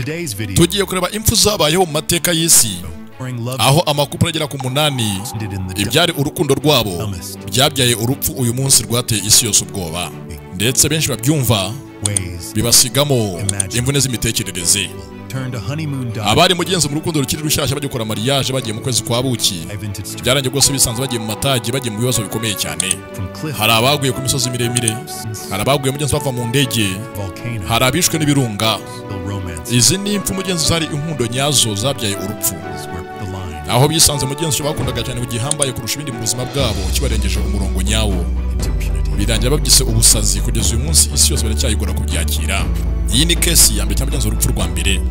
Today's video Tugiye kureba impfu zabayeho mu mateka y'isi, aho amakupure agera ku 8 ibyari urukundo rwabo byabyaye urupfu uyu munsi rwateye isi yose ubwoba, ndetse benshi babyumva bibasigamo imvune z'imitekerereze. Abari mugenzi mu rukundo rukiri rushyashya bagikora mariage bagiye mu kwezi kwa buki, byarangiye rwose bisanze bagiye mu matagi, bagiye mu bibazo bikomeye cyane. Hari abaguye ku misozi miremire, hari abaguye mugenzi bava mu ndege, hari abishwe n'ibirunga. Izi ni impfu mugenzi zari inkundo nyazo zabyaye urupfu, aho bisanze mugenzi bakundaga cyane kugihambaye kurusha ibindi mu buzima bwabo kibarengeje umurongo nyawo, birangira babyise ubusazi. Kugeza uyu munsi isi yose baracyayigora kubyakira. Iyi ni kesi ya mbere cyangwa mugenzi urupfu rwa mbere.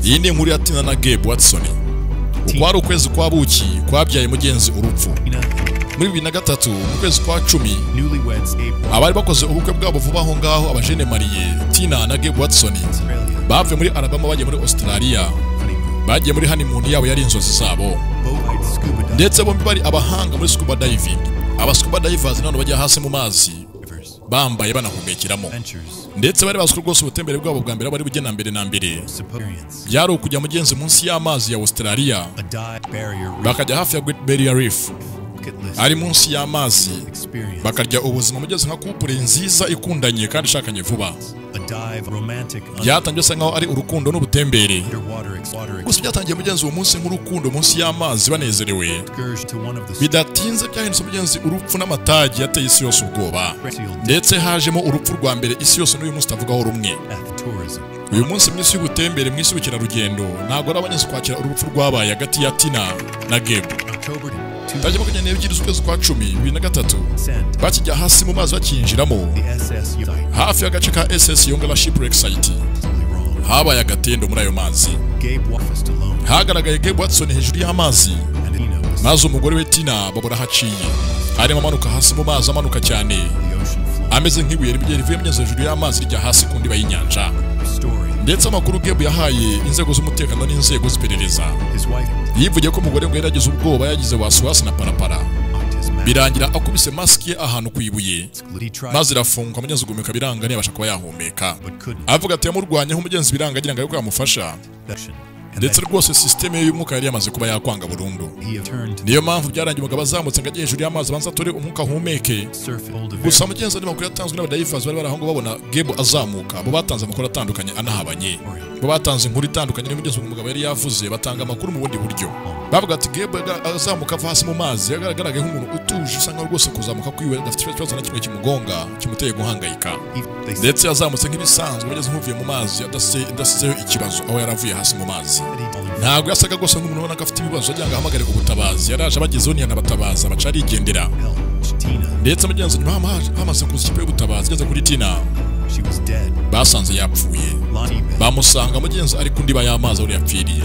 Iyi ni inkuru ya Tina na Gabe Watson. Ukwari ukwezi kwa buki kwabyaye mugenzi urupfu. Muri 2003 mu kwezi kwa 10 abari bakoze ubukwe bwabo vuba aho ngaho, abajene mariye Tina na Gabe Watson bavuye muri Alabama bagiye muri Australia, bagiye muri honeymoon yabo yari inzozi zabo, ndetse bombi bari abahanga muri scuba diving. Aba scuba divers none bajya hasi mu mazi bambaye banahumekeramo, ndetse bari bazi ko rwose ubutembere bwabo bwa mbere bari bugena mbere na mbere byari ukujya mugenzi munsi y'amazi ya Australia, bakajya hafi ya Great Barrier Reef ari munsi y'amazi, bakarya ubuzima mugenzi nka couple nziza ikundanye kandi ishakanye vuba. Byatangiye bisa nkaho ari urukundo n'ubutembere, gusa byatangiye mugenzi uwo munsi nk'urukundo munsi y'amazi banezerewe. Bidatinze byahindutse mugenzi urupfu n'amatagi yateye isi yose ubwoba, ndetse hajemo urupfu rwa mbere isi yose n'uyu munsi itavugaho rumwe. Uyu munsi mu isi y'ubutembere, mu isi y'ubukerarugendo, ntabwo ari abanyazi kwakira urupfu rwabaye hagati ya Tina na Gabe. Tariki 22 z'ukwezi kwa 10 2003 bakijya hasi mu mazi bakinjiramo hafi y'agace ka SS Yongala Shipwreck Site, habaye agatendo muri ayo mazi. Hagaragaye Gabe Watson hejuru y'amazi, maze umugore we Tina babura haciye, arimo amanuka hasi mu mazi, amanuka cyane ameze nk'ibuye rivuye mugenzi hejuru y'amazi rijya hasi ku ndiba y'inyanja. Ndetse amakuru Gabe yahaye inzego z'umutekano n'inzego z'iperereza, yivugiye ko umugore ngo yari yagize ubwoba, yagize wasiwasi na parapara, birangira akubise maski ye ahantu ku ibuye, maze irafungwa mugenzi ugumeka biranga ntiyabasha kuba yahumeka. Avuga ati yamurwanyeho mugenzi biranga agira ngo ariko yamufasha, ndetse rwose systeme y'umwuka yari yamaze kuba yakwanga burundu. Niyo mpamvu byarangiye umugabo azamutse ngo ajye hejuru y'amazi abanza atore umwuka ahumeke. Gusa mugenzi andi makuru yatanzwe n'abadivers bari baraho ngo babona Gabe azamuka, bo batanze amakuru atandukanye anahabanye, bo batanze inkuru itandukanye n'umugenzi umugabo yari yavuze, batanga amakuru mu bundi buryo. Bavuga ati Gabe azamuka ava hasi mu mazi yagaragaraga nk'umuntu utuje, usa nkaho rwose kuzamuka kwiwe adafite ikibazo na kimwe kimugonga kimuteye guhangayika, ndetse yazamutse nk'ibisanzwe bageze nk'uvuye mu mazi adasizeho ikibazo aho yaravuye hasi mu mazi. Ntabwo yasaga rwose nk'umuntu ubona ko afite ibibazo agira ngo ahamagare ubutabazi, yaraje abagezeho ntiyanabatabaza baca arigendera. Ndetse mugenzi nyuma hamaze kuza ikipe y'ubutabazi igeze kuri Tina, basanze yapfuye, bamusanga mugenzi ari ku ndiba y'amazi aho yapfiriye,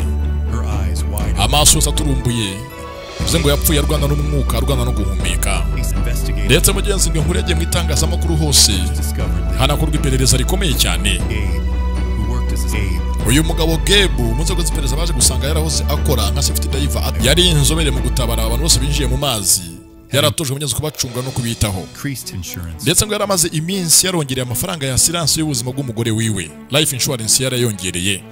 amaso yose aturumbuye, bivuze ngo yapfuye arwana n'umwuka, arwana no guhumeka. Ndetse mugenzi ngo inkuru yagiye mu itangazamakuru hose, hanakorwa iperereza rikomeye cyane. Uyu mugabo Gabe mu nzego z'iperereza baje gusanga yarahoze akora nka safety diver, yari inzobere mu gutabara abantu bose binjiye mu mazi, yaratojwe mugenzi kubacunga no kubitaho, ndetse ngo yaramaze iminsi yarongereye amafaranga ya assurance y'ubuzima bw'umugore wiwe, life insurance yarayongereye.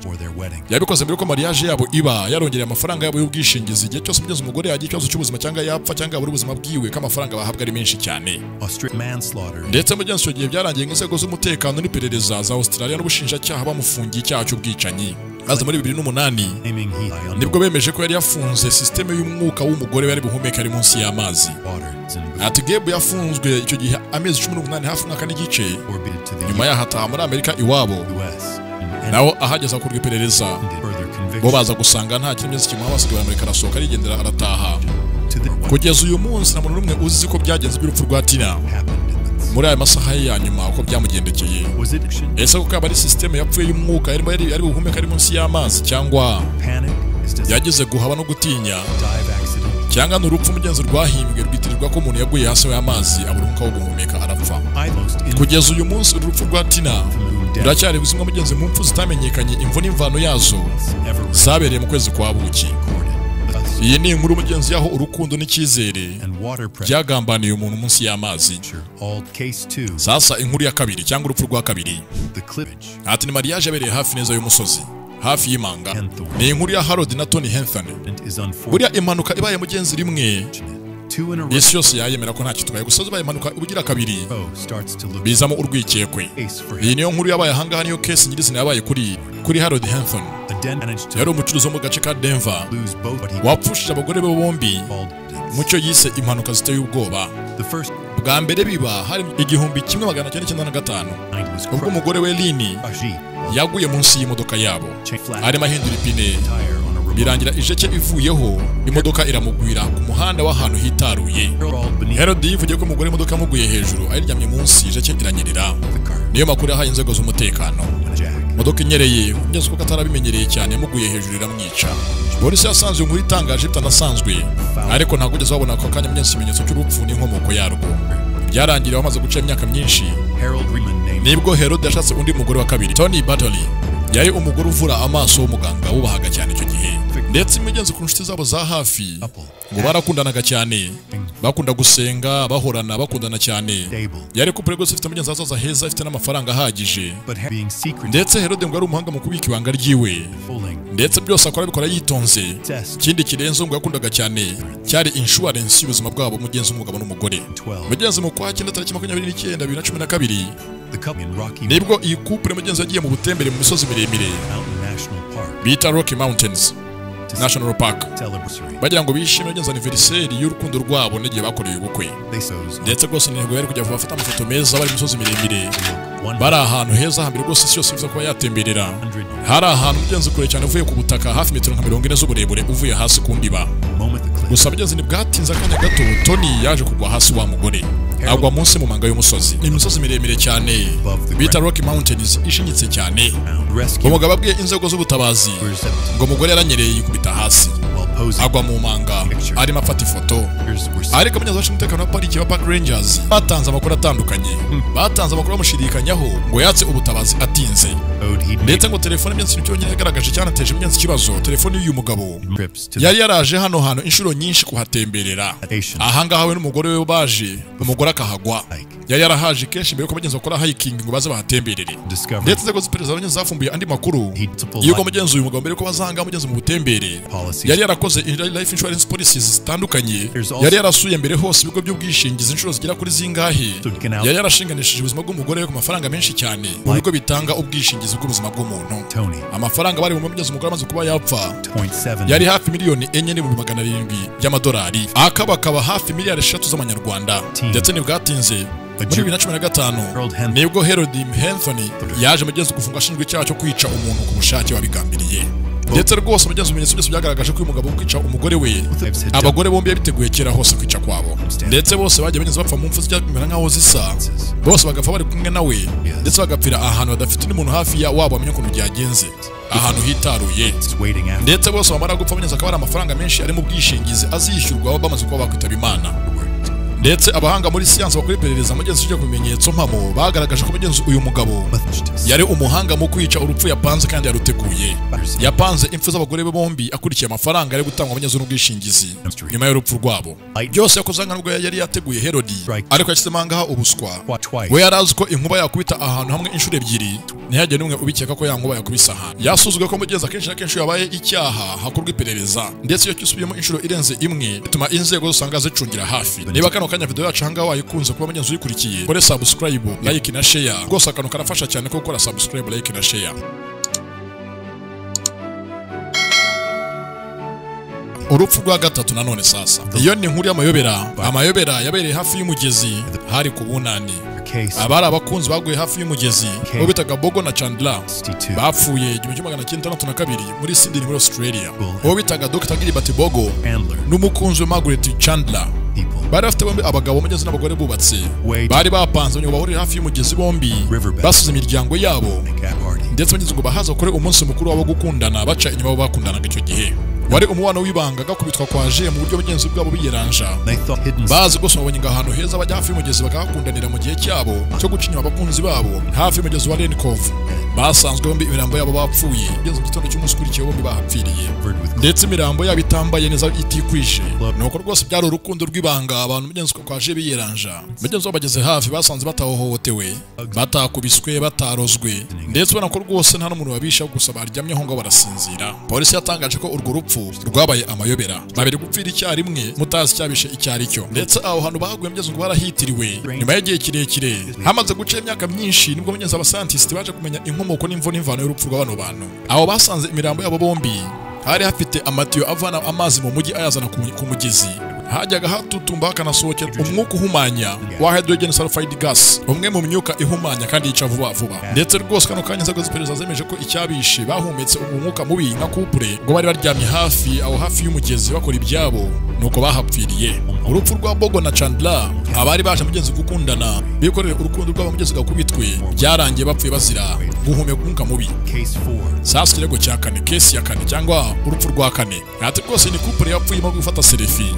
Yabikoze mbere ko mariage yabo iba, yarongereye amafaranga yabo y'ubwishingizi igihe cyose mugenzi umugore yagira ikibazo cy'ubuzima cyangwa yapfa cyangwa abura ubuzima bwiwe, ko amafaranga bahabwa ari menshi cyane. Ndetse mugenzi icyo gihe byarangiye inzego z'umutekano n'iperereza za Australia n'ubushinjacyaha bamufungiye icyaha cy'ubwicanyi. Maze muri 2008 nibwo bemeje ko yari yafunze systeme y'umwuka w'umugore yari buhumeka ari munsi y'amazi. Ati Gabe yafunzwe icyo gihe amezi 18 hafi umwaka n'igice, nyuma yahataha muri Amerika iwabo, naho ahageza akorwa iperereza, bo baza gusanga nta kimenyetso kimuha, basigaye Amerika arasohoka arigendera arataha. Kugeza uyu munsi nta muntu n'umwe uzi ko byagenze by'urupfu rwa Tina muri aya masaha ya nyuma uko byamugendekeye. Ese kuko aba ari systeme yapfuye y'umwuka yari buhumeka ari munsi y'amazi, cyangwa yagize guhaba no gutinya, cyangwa n'urupfu mugenzi rwahimbwe rwitirirwa ko umuntu yaguye hasi y'amazi abura umwuka wo guhumeka arapfa. Kugeza uyu munsi urupfu rwa Tina ruracyari buzimwa mugenzi mu mpfu zitamenyekanye imvo n'imvano yazo zabereye mu kwezi kwa buki. Iyi ni inkuru mugenzi yaho urukundo n'icyizere byagambaniye umuntu munsi y'amazi. Sasa inkuru ya kabiri cyangwa urupfu rwa kabiri. Ati ni mariage yabereye hafi neza y'umusozi. Hafi y'imanga. Ni inkuru ya Harold na Tony Henthorne. Buriya impanuka ibaye mugenzi rimwe, isi yose yayemera ko ntacyo itwaye. Gusa ibaye impanuka ubugira kabiri, bizamo urwikekwe. Iyi niyo nkuru yabaye ahangaha, niyo case nyirizina yabaye kuri Harold Henthorne. Yari umucuruzi wo mu gace ka Denver wapfushije abagore be bombi mu cyo yise impanuka ziteye ubwoba. Bwa mbere biba hari 1995 ubwo umugore we Lini yaguye munsi y'imodoka yabo arimo ahindura ipine, birangira ijeke ivuyeho imodoka iramugwira ku muhanda w'ahantu hitaruye. Harold yivugiye ko umugore imodoka yamuguye hejuru ayiryamye munsi, ijeke iranyerera. Niyo makuru yahaye inzego z'umutekano. Imodoka inyereye kugeza uko atarabimenyereye cyane yamuguye hejuru iramwica. Polisi yasanze inkuru itangaje bitanasanzwe, ariko ntabwo ugeze wabona ako kanya mugenzi ikimenyetso cy'urupfu n'inkomoko yarwo. Byarangiriye bamaze guca imyaka myinshi, nibwo Harold yashatse undi mugore wa kabiri, Tony Bartoli. Yari umugore uvura amaso w'umuganga wubahaga cyane icyo gihe, ndetse imigenzo ku nshuti zabo za hafi ngo barakundanaga cyane, bakunda gusenga, bahorana, bakundana cyane. Yari couple rwose ifite mugenzi hazaza heza, ifite n'amafaranga ahagije. Ndetse Harold ngo yari umuhanga mu kubika ibanga ryiwe, ndetse byose akora abikora yitonze. Ikindi kirenze ngo yakundaga cyane cyari insurance y'ubuzima bwabo mugenzi w'umugabo n'umugore. Mugenzi mu kwa 9 tariki 29 2012 nibwo iyi couple mugenzi yagiye mu butembere mu misozi miremire bita Rocky Mountains National Park, bagira ngo bishime mugenzi anniversaire y'urukundo rwabo n'igihe bakoreye ubukwe. Ndetse rwose intego yari kujya bafata amafoto meza bari mu misozi miremire, bari ahantu heza hambere rwose isi yose iza kuba yatemberera. Hari ahantu mugenzi kure cyane uvuye ku butaka hafi metero nka 40 z'uburebure uvuye hasi ku ndiba. Gusa mugenzi ntibwatinze akanya gato Tony yaje kugwa hasi wa mugore, agwa munsi mu manga y'umusozi. Ni imisozi miremire cyane bita Rocky Mountains ishinyitse cyane. Umugabo abwiye inzego z'ubutabazi ngo umugore yaranyereye yikubita hasi agwa mu manga arimo afata ifoto. Ariko mugenzi wacu umutekano wa pariki wa Park Rangers batanze amakuru atandukanye, batanze amakuru bamushidikanyaho ngo yatse ubutabazi atinze. Ndetse ngo telefone mugenzi cyonyine yagaragaje cyanateje mugenzi ikibazo. Telefone y'uyu mugabo yari yaraje hano hantu inshuro nyinshi kuhatemberera. Ahangaha we n'umugore we baje, umugore akahagwa. Yari yarahaje kenshi mbere ko mugenzi bakora hiking ngo baze bahatemberere. Ndetse inzego z'iperereza mugenzi zafumbuye andi makuru yuko mugenzi uyu mugabo mbere ko bazanga mugenzi mu butembere yari yarakoze life insurance policies zitandukanye, yari yarasuye mbere hose ibigo by'ubwishingizi inshuro zigera kuri zingahe, yari yarashinganishije ubuzima bw'umugore we ku mafaranga menshi cyane mu bigo bitanga ubwishingizi bw'ubuzima bw'umuntu. Amafaranga bari mu mugenzi umugore amaze kuba yapfa yari hafi miliyoni 4.700 by'amadolari, akaba hafi miliyari 3 z'amanyarwanda. Ndetse ntibwatinze muri 2015 nibwo Harold Henthorne yaje mugenzi gufunga ashinjwa icyaha cyo kwica umuntu ku bushake wabigambiriye. Ndetse rwose mugenzi ibimenyetso byose byagaragaje ko uyu mugabo kwica umugore we, abagore bombi yabiteguye kera hose kwica kwabo. Ndetse bose bagiye bageze bapfa mu mfu zijya bimera nkaho zisa, bose bagapfa bari kumwe nawe, ndetse bagapfira ahantu badafite n'umuntu hafi ya wabo amenya ukuntu byagenze, ahantu hitaruye. Ndetse bose bamara gupfa mugenzi akaba ari amafaranga menshi ari mu bwishingizi azishyurwa bamaze kuba bakwitaba Imana. Ndetse abahanga muri siyansi bakora iperereza mugenzi ujya ku bimenyetso mpamo bagaragaje ko mugenzi uyu mugabo yari umuhanga mu kwica urupfu yapanze kandi yaruteguye. Yapanze impfu z'abagore be bombi akurikiye amafaranga ari gutangwa mugenzi n'ubwishingizi nyuma y'urupfu rwabo. Byose yakoze nka nubwo yari yateguye Harold, ariko yashyizemo ahangaha ubuswa. We yari azi ko inkuba yakubita ahantu hamwe inshuro ebyiri, ntihagire n'umwe ubikeka ko ya nkuba yakubise ahantu. Yasuzugwe ko mugenzi akenshi na kenshi yabaye icyaha hakorwa iperereza, ndetse iyo cyusubiyemo inshuro irenze imwe bituma inzego usanga zicungira hafi. Niba kano kanya video yacu ahangaha wayikunze kuba mugenzi uyikurikiye, kore subscribe, like na share. Rwose akantu karafasha cyane ko gukora subscribe, like na share. Urupfu rwa gatatu nanone sasa. Iyo ni inkuru y'amayobera. Amayobera yabereye hafi y'umugezi hari ku bunani. Abari abakunzi baguye hafi y'umugezi bo bitaga Bogo na Chandler bapfuye 1962 muri Sydney muri Australia. Bo bitaga Dr. Gilbert Bogo n'umukunzi we Margaret Chandler. Bari bafite bombi abagabo mugenzi n'abagore bubatse. Bari bapanze ngo bahurire hafi y'umugezi bombi, basuze imiryango yabo, ndetse mugenzi ngo bahaza kure umunsi mukuru wabo gukundana baca inyuma bo bakundanaga icyo gihe. Wari umubano w'ibanga gakubitwa kwa je mu buryo bugenzi bwabo biyeranja. Bazi rwose babonye ngo ahantu heza bajya hafi y'umugezi bakahakundanira mu gihe cyabo cyo guca inyuma abakunzi babo hafi y'umugezi wa Lenkov. Basanzwe bombi imirambo yabo bapfuye kugeza mu gitondo cy'umunsi ukurikiyeho bombi bahapfiriye, ndetse imirambo yabo itambaye neza itikwije. Nuko rwose byari urukundo rw'ibanga abantu mugenzi kwa je biyeranja. Mugenzi wabo bageze hafi basanze batahohotewe, batakubiswe, batarozwe, ndetse ubona ko rwose nta n'umuntu wabisha, gusa baryamyeho ngo barasinzira. Polisi yatangaje ko urwo rupfu rwabaye amayobera, babiri gupfira icyarimwe mutazi cyabishe icyaricyo. Ndetse aho hantu baguye mugenzi ngo barahitiriwe nyuma y'igihe kirekire, hamaze guca imyaka myinshi nibwo mugenzi abascientist baje kumenya inkomoko n'imvo n'imvano y'urupfu rw'abano bantu. Aho basanze imirambo yabo bombi hari hafite amatiyo avana amazi mu mujyi ayazana ku mugezi, hajyaga hatutumba hakanasohokera umwuka uhumanya wa hydrogen sulfide gas, umwe mu myuka ihumanya kandi yica vuba vuba. Ndetse rwose kano kanya inzego z'iperereza zemeje ko icyabishe bahumetse umwuka mubi nka couple ngo bari baryamye hafi aho hafi y'umugezi bakora ibyabo, nuko bahapfiriye. Urupfu rwa Bogo na Chandler abari baje mugenzi gukundana bikorere urukundo rwabo mugezi gakubitwe byarangiye bapfuye bazira guhumeka umwuka mubi. Sasa kirego cya kane, case ya kane cyangwa urupfu rwa kane, ati rwose ni couple yapfuye mu gufata selfie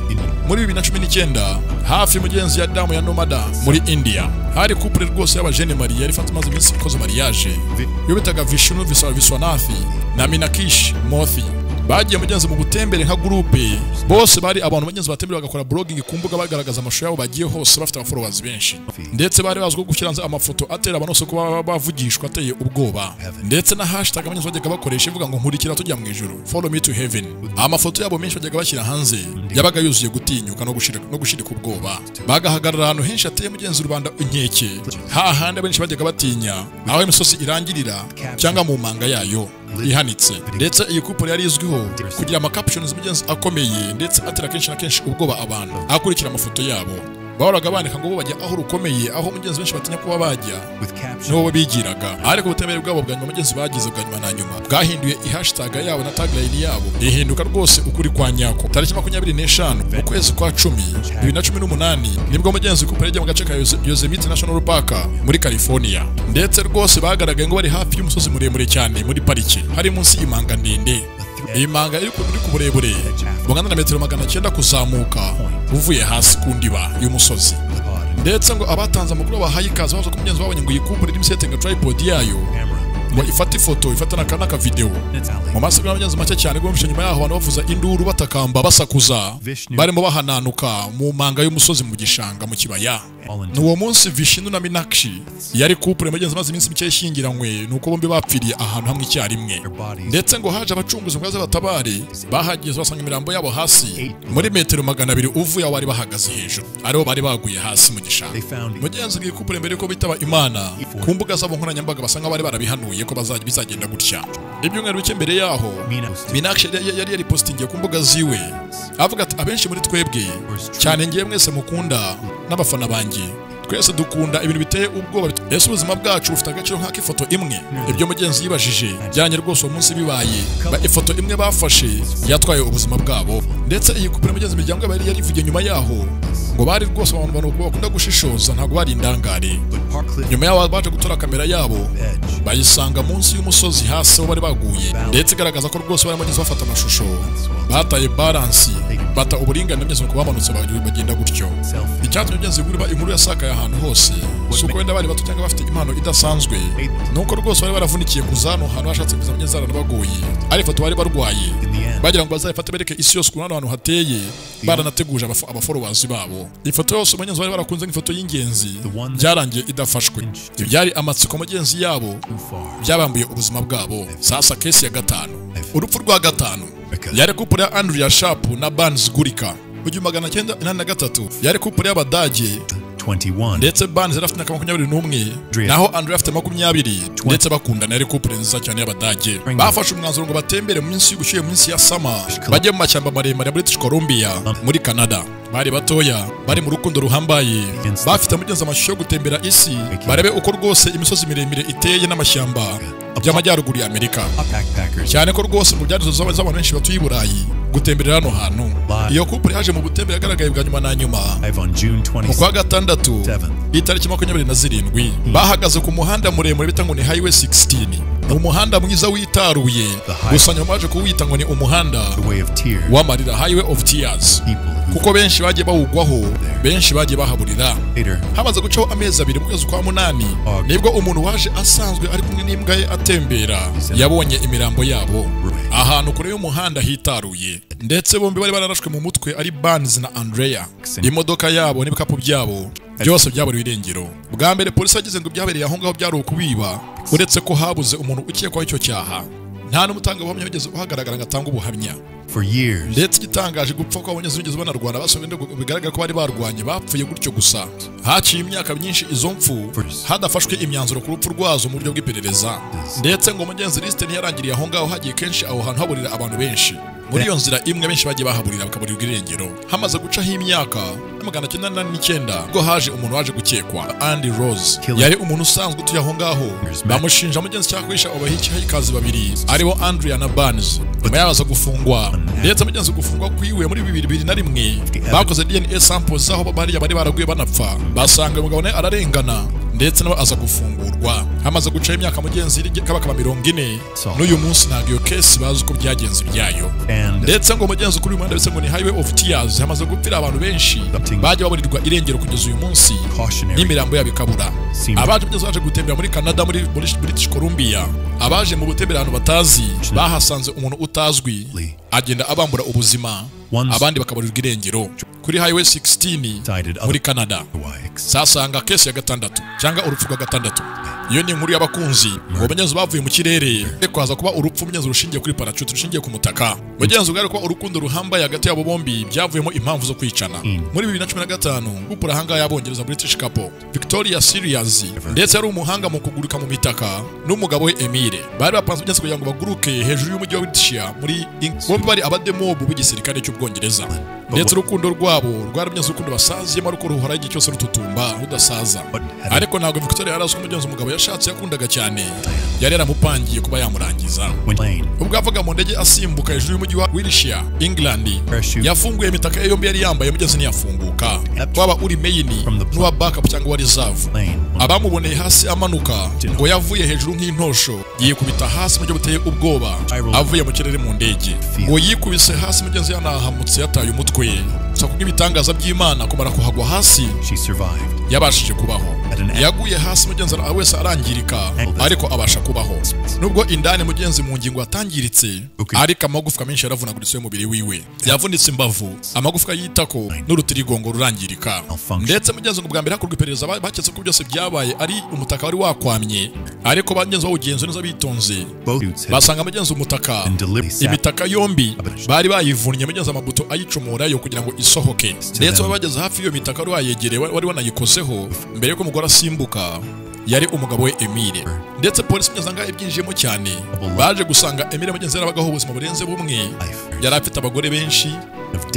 muri 2019 hafi mugenzi ya damu ya Nomada muri India. Hari couple rwose y'abajene Maria yari ifite amaze iminsi ikoze mariage yo bitaga Vishnu Viswanathi na Minakish Mothi. Bagiye mugenzi mu gutembere nka groupe, bose bari abantu mugenzi batembere bagakora blogging ku mbuga bagaragaza amashusho yabo bagiye hose bafite abafollowers benshi, ndetse bari bazwi gushyira hanze amafoto atera abantu bose kuba bavugishwa ateye ubwoba, ndetse na hashtag mugenzi bajyaga bakoresha ivuga ngo nkurikira tujya mu ijuru, follow me to heaven. Amafoto yabo menshi bajyaga bashyira hanze yabaga yuzuye gutinyuka no gushirika ubwoba. Bagahagarara ahantu henshi ateye mugenzi rubanda inkeke, hahandi benshi bajyaga batinya aho imisozi irangirira cyangwa mu manga yayo ihanitse. Ndetse iyi couple yari izwiho kugira ama captions mugenzi akomeye ndetse atera kenshi na kenshi ubwoba abantu akurikira amafoto yabo. Bahoraga bandika ngo bo bajya aho rukomeye, aho mugenzi benshi batinya kuba bajya, nibo bigiraga. Ariko ubutemere bwabo bwa nyuma mugenzi bagize bwa nyuma na nyuma bwahinduye hashtag yabo na tagline yabo ihinduka rwose ukuri kwa nyako. Tariki 25 mu kwezi kwa 10 2018 nibwo mugenzi couple yagiye mu gace ka Yosemite National Park muri California, ndetse rwose bagaragaye ngo bari hafi y'umusozi muremure cyane muri pariki, hari munsi y'imanga ndende. Imanga iri ku burebure bungana na metero 900 kuzamuka uvuye hasi ku ndiba y'umusozi. Ndetse ngo abatanze amakuru bahaye ikaze bavuze ko mugenzi babonye ngo iyi couple irimo isetinga tripod yayo ngo ifate ifoto ifata n'aka video. Mu masegonda mugenzi make cyane gomshe nyuma yaho abantu bavuza induru batakamba basakuza barimo bahananuka mu manga y'umusozi mu gishanga mu kibaya. Nuwo munsi Vishnu na Minakshi yari couple mugenzi maze iminsi mike yishyingiranywe, nuko bombi bapfiriye ahantu hamwe icyarimwe. Ndetse ngo haje abacunguzi ngo batabare, bahageze basanga imirambo yabo hasi muri metero 200 uvuye aho bari bahagaze hejuru, aribo bari baguye hasi mu gishanga. Mugenzi ngiye couple mbere ko bitaba Imana ku mbuga zabo nkoranyambaga basanga bari barabihanuye ko bizagenda gutya. Ibyumweru bike mbere yaho Minakshi yari yaripostingiye ku mbuga ziwe avuga ati abenshi muri twebwe cyane ngiye mwese mukunda n'abafana banjye twese dukunda ibintu biteye ubwoba, ese ubuzima bwacu bufite agaciro nk'ak'ifoto imwe? Ibyo mugenzi yibajije byanye rwose uwo munsi bibaye, ifoto imwe bafashe yatwaye ubuzima bwabo. Ndetse iyi couple mugenzi imiryango yari yarivugiye nyuma yaho ngo bari rwose abantu bakunda gushishoza, ntabwo bari indangare. Nyuma yaho baje gutora kamera yabo bayisanga munsi y'umusozi hasi aho bari baguye, ndetse igaragaza ko rwose barimo bafata amashusho bataye balance, bata uburinganire mugenzi ngo bamanutse bagenda gutyo. Icyatumye mugenzi inkuru inkuru yasakaye ahantu hose si uko wenda bari bato cyangwa bafite impano idasanzwe, nuko rwose bari baravunikiye kuzano hantu bashatse kuza mugenzi bagoye, ari ifoto bari barwaye bagira ngo bazayifate bereke isi yose ukuntu ahantu hateye, baranateguje abafollowers babo. Ifoto yose mugenzi bari barakunze nk'ifoto y'ingenzi byarangiye idafashwe. Ibyari amatsiko mugenzi yabo byabambuye ubuzima bwabo. Sasa case ya gatanu, urupfu rwa gatanu yari couple ya Andrea Sharp na Barnes Gurika mu 1983. Yari couple y'Abadage 21. Ndetse Barnes yari afite imyaka 21 naho Andrea afite 20, ndetse bakundana. Yari couple nziza cyane y'Abadage. Bafashe umwanzuro ngo batembere mu minsi y'ubushyuhe, mu minsi ya summer, bajye mu mashyamba maremare muri British Columbia muri Canada. Bari batoya, bari mu rukundo ruhambaye, bafite mugenzi amashusho yo gutembera isi, barebe uko rwose imisozi miremire iteye n'amashyamba by'amajyaruguru ya Amerika. Cyane ko rwose mu byarizo z'abantu benshi batuye i Burayi gutemberera hano hantu. Iyo couple yaje mu butembere yagaragaye bwa nyuma na nyuma mu kwa gatandatu itariki 27, bahagaze ku muhanda muremure bita ngo ni Highway 16. Ni umuhanda mwiza witaruye, gusa nyuma baje kuwita ngo ni umuhanda w'amarira, Highway of Tears, kuko benshi bagiye bawugwaho, benshi bagiye bahaburira. Hamaze gucaho amezi 2 mu kwezi kwa 8 nibwo umuntu waje asanzwe ari kumwe n'imbwa ye atembera yabonye imirambo yabo ahantu kure y'umuhanda hitaruye, ndetse bombi bari bararashwe mu mutwe ari Barnes na Andrea. Imodoka yabo n'ibikapu byabo byose byaburiwe irengero. Bwa mbere polisi yagize ngo byabereye aho ngaho byari ukubiba, uretse ko habuze umuntu ukekwaho icyo cyaha. Nta n'umutangabuhamya wigeze uhagaragara ngo atange ubuhamya. Ndetse igitangaje gupfa kw'abanyezi bigeze banarwana basomye bigaragara ko bari barwanye bapfuye gutyo gusa. Haciye imyaka myinshi izo mfu hadafashwe imyanzuro ku rupfu rwazo mu buryo bw'iperereza. Ndetse ngo mugenzi liste ntiyarangiriye aho ngaho, hagiye kenshi aho hantu haburira abantu benshi. Muri iyo nzira imwe benshi bagiye bahaburira bakaburirwa irengero. Hamaze gucaho imyaka 1989 ubwo haje umuntu waje gukekwa, Andy Rose. Yari umuntu usanzwe utuye aho ngaho, bamushinja mugenzi cyaha kwisha abahikikazi babiri aribo Andrea na Barnes. Nyuma yabaza gufungwa, ndetse mugenzi gufungwa kwiwe muri 2021 bakoze DNA samples aho bari baraguye banapfa, basanga umugabo nawe ararengana ndetse nawe aza gufungurwa. Hamaze gucaho imyaka mugenzi kabakaba 40 n'uyu munsi ntabwo iyo case bazi uko byagenze ibyayo. Ndetse ngo mugenzi kuri uyu muhanda bise ngo ni Highway of Tears hamaze gupfira abantu benshi bajya baburirwa irengero kugeza uyu munsi n'imirambo yabo ikabura. Abaje mugenzi baje gutembera muri Canada, muri British Columbia, abaje mu gutembera ahantu batazi bahasanze umuntu utazwi agenda abambura ubuzima, abandi bakaburirwa irengero kuri Highway 16 muri Canada. Sasanga kesi ya 6 cyangwa urupfu rwa 6. Iyo ni inkuru y'abakunzi ngo mugenzi bavuye mu kirere kwaza kuba urupfu mugenzi rushingiye kuri parachute, rushingiye ku mutaka. Mugenzi ubwo ko urukundo ruhambaye hagati yabo bombi byavuyemo impamvu zo kwicana. Muri 2015 couple hanga y'abongereza British couple Victoria Sirius, ndetse yari umuhanga mu kuguruka mu mitaka, n'umugabo we Emile, bari bapanze mugenzi kugira ngo baguruke hejuru y'umujyi wa Wiltshire muri bombi bari abademobu b'igisirikare cy'Ubwongereza. Ndetse urukundo rwabo rwari mugenzi urukundo basaziyemo ariko ruhora igihe cyose rututumba rudasaza. Ariko ntabwo Victoria yari azi ko mugenzi umugabo yashatse yakundaga cyane yari yaramupangiye kuba yamurangiza. Ubwo avuga mu ndege asimbuka hejuru y'umujyi wa Wiltshire, England, yafunguye imitaka ye yombi yari yambaye mugenzi ntiyafunguka, waba uri main n'uwa backup cyangwa wa reserve. Abamuboneye hasi amanuka ngo yavuye hejuru nk'intosho yikubita hasi mu buryo buteye ubwoba avuye mu kirere mu ndege. Ngo yikubise hasi mugenzi yanahamutse yataye umutwe. Gusa kubw'ibitangaza by'Imana kumara kuhagwa hasi yabashije kubaho. Yaguye hasi mugenzi wese arangirika ariko abasha kubaho. Nubwo indani mugenzi mu ngingo atangiritse, ariko amagufwa menshi yaravunaguritse y'umubiri wiwe. Yavunitse imbavu, amagufwa yitako n'urutirigongo rurangirika. Ndetse mugenzi ngo bwa mbere hakorwa iperereza baketse ko byose byabaye ari umutaka wari wakwamye, ariko bagenzi bawugenzo neza bitonze basanga mugenzi umutaka imitaka yombi bari bayivunnye mugenzi amabuto ayicomorayo kugira ngo isohoke. Ndetse bageze hafi y'iyo mitaka wari wayegereye wari wanayikozeho mbere yuko umugore asimbuka yari umugabo we Emile. Ndetse polisi mugenzi ngaho ibyinjiyemo cyane, baje gusanga Emile mugenzi yarabagaho ubuzima burenze bumwe, yari afite abagore benshi,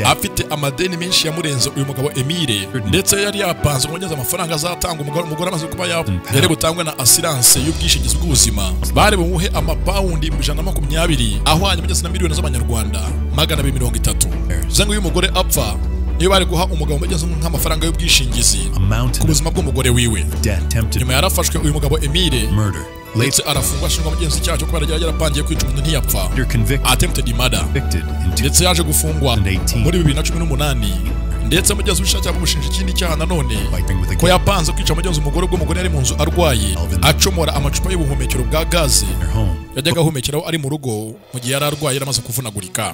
afite amadeni menshi yamurenze uyu mugabo Emile. Ndetse yari yapanze ngo amafaranga azatanga umugore amaze kuba yari butangwe na assurance y'ubwishingizi bw'ubuzima, bari bumuhe amapawundi 120 ahwanye mugenzi na miliyoni z'amanyarwanda 230. Zengo uyu mugore apfa niyo bari guha umugabo mugenzi nk'amafaranga y'ubwishingizi ku buzima bw'umugore wiwe. Nyuma yarafashwe uyu mugabo Emile ndetse arafungwa ashinjwa mugenzi cyaha cyo kuba yarapangiye kwica umuntu ntiyapfa, attempted murder. Ndetse yaje gufungwa muri 2018. Ndetse mugenzi w'ishacha bamushinja ikindi cyaha nanone ko yapanze kwica mugenzi umugore ubwo umugore yari mu nzu arwaye, acomora amacupa y'ubuhumekero bwa gaze yajyaga ahumekeraho ari mu rugo mu gihe yari arwaye yaramaze kuvunagurika.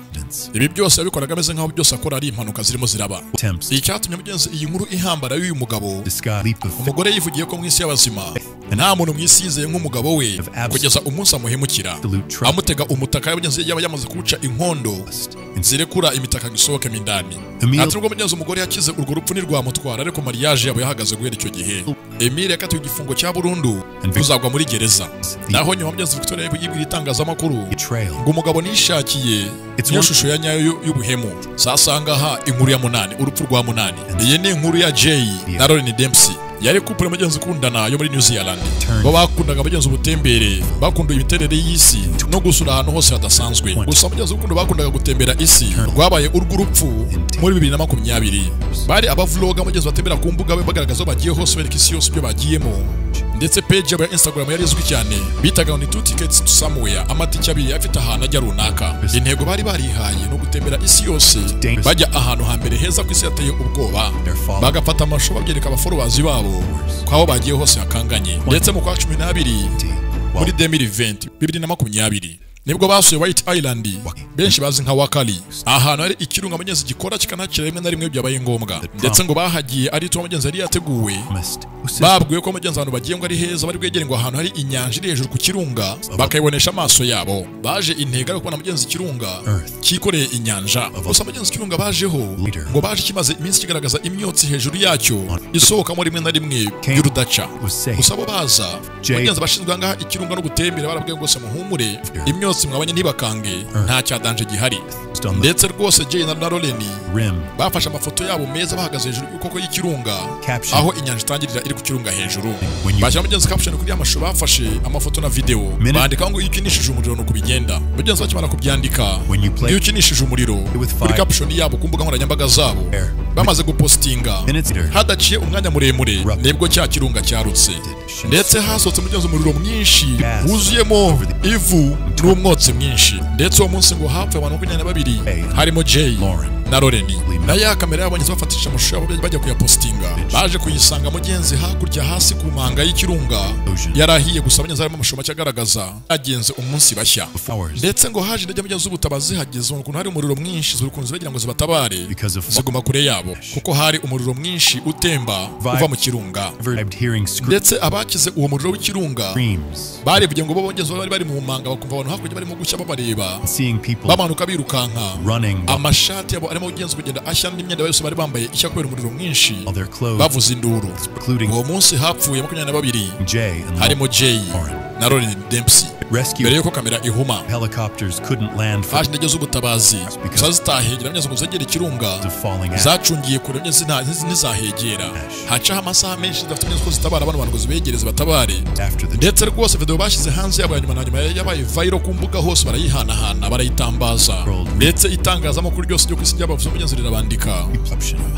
Ibi byose yabikoraga ameze nk'aho byose akora ari impanuka zirimo ziraba. Icyatumye mugenzi iyi nkuru ihambara y'uyu mugabo, umugore yivugiye ko mu isi y'abazima nta muntu mu isi yizeye nk'umugabo we kugeza umunsi amuhemukira, amutega umutaka y'abagenzi yaba yamaze kuwuca inkondo zirekura imitaka ngo isohokemo indani. Ati nubwo mugenzi umugore yakize urwo rupfu ntirwamutwara, ariko mariage yabo yahagaze guhera icyo gihe. Emile yakatiwe igifungo cya burundu kuzagwa muri gereza. Naho nyuma mugenzi Victoria yibwira itangazamakuru ngo umugabo nishakiye niyo shusho ya nyayo y'ubuhemu. Sasanga ha inkuru ya 8, urupfu rwa 8. Iyi ni inkuru ya Jay na Lauren Dempsey. Yari couple mugenzi ukundana yo muri New Zealand. Bo bakundaga mugenzi ubutembere, bakunduye imiterere y'isi no gusura ahantu hose hadasanzwe. Gusa mugenzi urukundo bakundaga gutembera isi rwabaye urw'urupfu muri 2020. Bari abavloga mugenzi batembera ku mbuga bagaragaza bagiye hose bereka isi yose ibyo bagiyemo. Ndetse page yabo ya Instagram yari izwi cyane, bitaga ngo ni 2 tickets to somewhere, amatike abiri afite ahantu ajya runaka. Intego bari barihaye no gutembera isi yose, bajya ahantu hambere heza ku isi yateye ubwoba, bagafata amashusho babyereka abafollowers babo ko aho bagiye hose hakanganye. Ndetse mu kwa 12 muri 2020 2020 nibwo basuye White Island, benshi bazi nka Wakali, ahantu hari ikirunga mugenzi gikora kikanakira rimwe na rimwe byabaye ngombwa. Ndetse ngo bahagiye ari to mugenzi yari yateguwe, babwiwe ko mugenzi abantu bagiye ngo ari heza, bari bwegere ngo ahantu hari inyanja iri hejuru ku kirunga bakayibonesha amaso yabo. Baje intego yo kubona mugenzi ikirunga cyikoreye inyanja. Gusa mugenzi ikirunga bajeho ngo baje kimaze iminsi kigaragaza imyotsi hejuru yacyo isohokamo rimwe na rimwe y'urudaca. Gusa bo baza mugenzi bashinzwe ngaha ikirunga no gutembera barabwiye ngo se muhumure, imyotsi mwabanye ntibakange, nta cyadanje gihari. Ndetse rwose Jay na Lauren bafashe amafoto yabo meza bahagaze hejuru y'ukoko y'ikirunga aho inyanja itangirira iri ku kirunga hejuru. Bashyira mugenzi caption kuri amashusho bafashe amafoto na video, bandika ngo iyo ukinishije umuriro nuko bigenda. Mugenzi bakimara kubyandika iyo ukinishije umuriro kuri caption yabo ku mbuga nkoranyambaga zabo, bamaze gupostinga hadaciye umwanya muremure nibwo cya kirunga cyarutse. Ndetse hasohotse mugenzi umuriro mwinshi wuzuyemo ivu n'umwotsi mwinshi. Ndetse uwo munsi ngo hapfuye abantu 22 harimo Jay na Lauren. Na ya kamera yabonye bafatisha amashusho yabo bajya kuyapostinga, baje kuyisanga mugenzi hakurya hasi ku manga y'ikirunga yarahiye. Gusa mugenzi harimo amashusho make agaragaza agenze umunsi bashya. Ndetse ngo haje indege mugenzi z'ubutabazi zihageze ukuntu hari umuriro mwinshi z'urukunzi bagira ngo zibatabare, ziguma kure yabo kuko hari umuriro mwinshi utemba uva mu kirunga. Ndetse abakize uwo muriro w'ikirunga barebye ngo bo bongeze bari bari mu manga, bakumva abantu hakurya barimo gushya babareba, bamanuka birukanka, amashati yabo arimo ugenzi kugenda ashya n'imyenda yose bari bambaye ishya kubera umuriro mwinshi, bavuza induru. Uwo munsi hapfuye 22 harimo Jay na Lauren Dempsey. Mbere yuko kamera ihuma, haje indege z'ubutabazi zitahegera mugenzi ngo zegere ikirunga, zacungiye kure mugenzi ntizahegera. Hacaho amasaha menshi zidafite mugenzi ko zitabara abantu ngo zibegereze batabare. Ndetse rwose video bashyize hanze yabo ya nyuma na nyuma yabaye viral ku mbuga hose, barayihanahana barayitambaza. Ndetse itangazamakuru ryose ryo ku isi ryabavuze mugenzi rirabandika.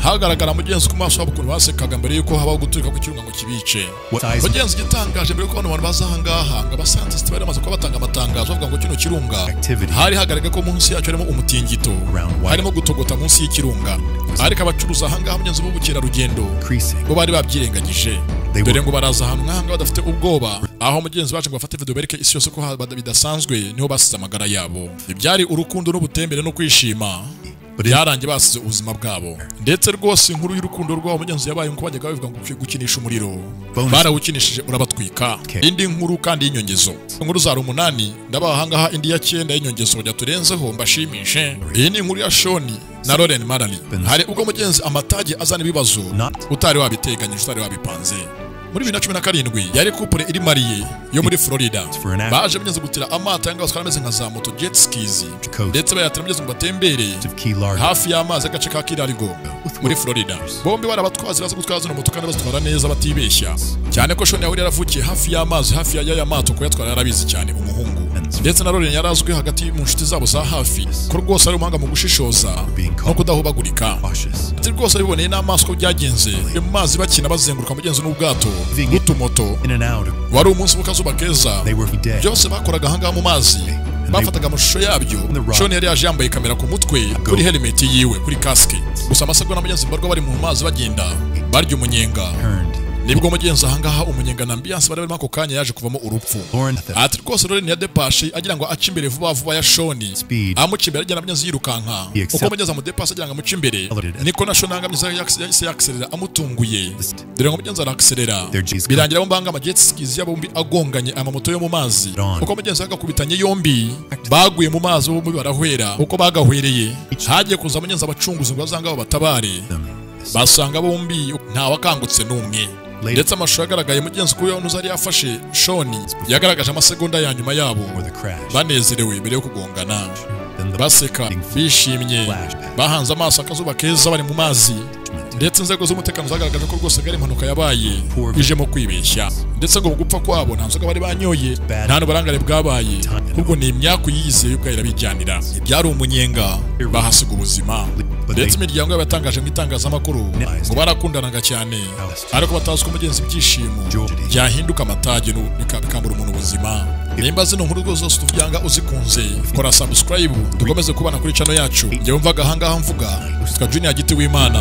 Hagaragara mugenzi ku maso yabo ukuntu basekaga mbere yuko habaho guturika ku kirunga ngo kibice. Mugenzi gitangaje mbere yuko abantu baza aha ngaha ngo abascientist bari bamaze kuba batanga amatangazo bavuga ngo kino kirunga hari hagaragaye ko munsi yacyo harimo umutingito, harimo gutogota munsi y'ikirunga. Ariko abacuruza aha ngaha mugenzi b'ubukerarugendo bo bari babyirengagije, dore ngo baraza ahantu nk'aha ngaha badafite ubwoba, aho mugenzi baje ngo bafate video bereke isi yose ko bidasanzwe, niho basize amagara yabo. Ibyari urukundo n'ubutembere no kwishima byarangiye basize ubuzima bwabo. Ndetse rwose inkuru y'urukundo rwabo mugenzi yabaye nko bajyaga babivuga ngo gukinisha umuriro, barawukinishije urabatwika. Indi nkuru kandi y'inyongezo, inkuru za 8 ndabaha ngaha, indi ya 9 y'inyongezo kujya turenzeho mbashimishe. Iyi ni inkuru ya Shoni na Lauren Marley. Hari ubwo mugenzi amatage azana ibibazo utari wabiteganyije, utari wabipanze. Muri 2017 yari couple iri mariye yo muri Florida, baje mugenzi gutira amato yanga basukara ameze nka za moto jet skis, ndetse bayatira mugenzi ngo batembere hafi y'amazi agace ka Key Largo muri Florida. Bombi barabatwazi bazi gutwara zino moto kandi bazitwara neza batibeshya, cyane ko Shoni yari yaravukiye hafi y'amazi, hafi ya mato kuyatwara yarabizi cyane umuhungu. Ndetse na Lauren yarazwi hagati mu nshuti zabo za hafi ko rwose ari umuhanga mu gushishoza no kudahubagurika. Ati rwose abiboneye n'amaso ko byagenze mu mazi bakina bazenguruka mugenzi n'ubwato n'utumoto. Wari umunsi w'akazuba keza, byose bakoraga ahangaha mu mazi bafataga amashusho yabyo. Shoni yari yaje yambaye kamera ku mutwe, kuri helmet yiwe, kuri casque. Gusa amasegonda mugenzi mbarwa bari mu mazi bagenda barya umunyenga, nibwo mugenzi ahangaha umunyenga na ambiance bari barimo ako kanya yaje kuvamo urupfu. Ati rwose Lauren yadepashe agira ngo ace imbere vuba vuba ya Shoni, amuca imbere agenda mugenzi yirukanka. Uko mugenzi amudepashe agira ngo amuce imbere, niko na Shoni anga mugenzi yahise yakselera amutunguye. Dore ngo mugenzi arakselera, birangira bo mbanga ama jet skis yabo bombi agonganye amamoto yo mu mazi. Uko mugenzi agakubitanye yombi baguye mu mazi bombi barahwera. Uko bagahwereye hagiye kuza mugenzi abacunguzi ngo bazanga batabare, basanga bombi nta wakangutse n'umwe. Ndetse amashusho yagaragaye mugenzi ko uyu ntuzari yafashe Shoni yagaragaje amasegonda ya nyuma yabo banezerewe mbere yo kugongana, baseka bishimye, bahanze amaso akazuba keza bari mu mazi. Ndetse inzego z'umutekano zagaragaje ko rwose ari impanuka yabaye ijemo kwibeshya. Ndetse ngo gupfa kwabo nta nzoga bari banyoye, nta n'uburangare bwabaye, ahubwo ni imyaku yiyizeye ubwo irabijyanira. Ibyari umunyenga bahasiga ubuzima. Ndetse imiryango y'abatangaje mu itangazamakuru ngo barakundanaga cyane, ariko batazi ko mugenzi ibyishimo byahinduka amatage bikambura umuntu ubuzima. Nimba zino nkuru zose tuvyanga uzikunze, kora subscribe dukomeze kubana kuri channel yacu. Njye wumvaga ahangaha mvuga twa Junior Giti w'Imana.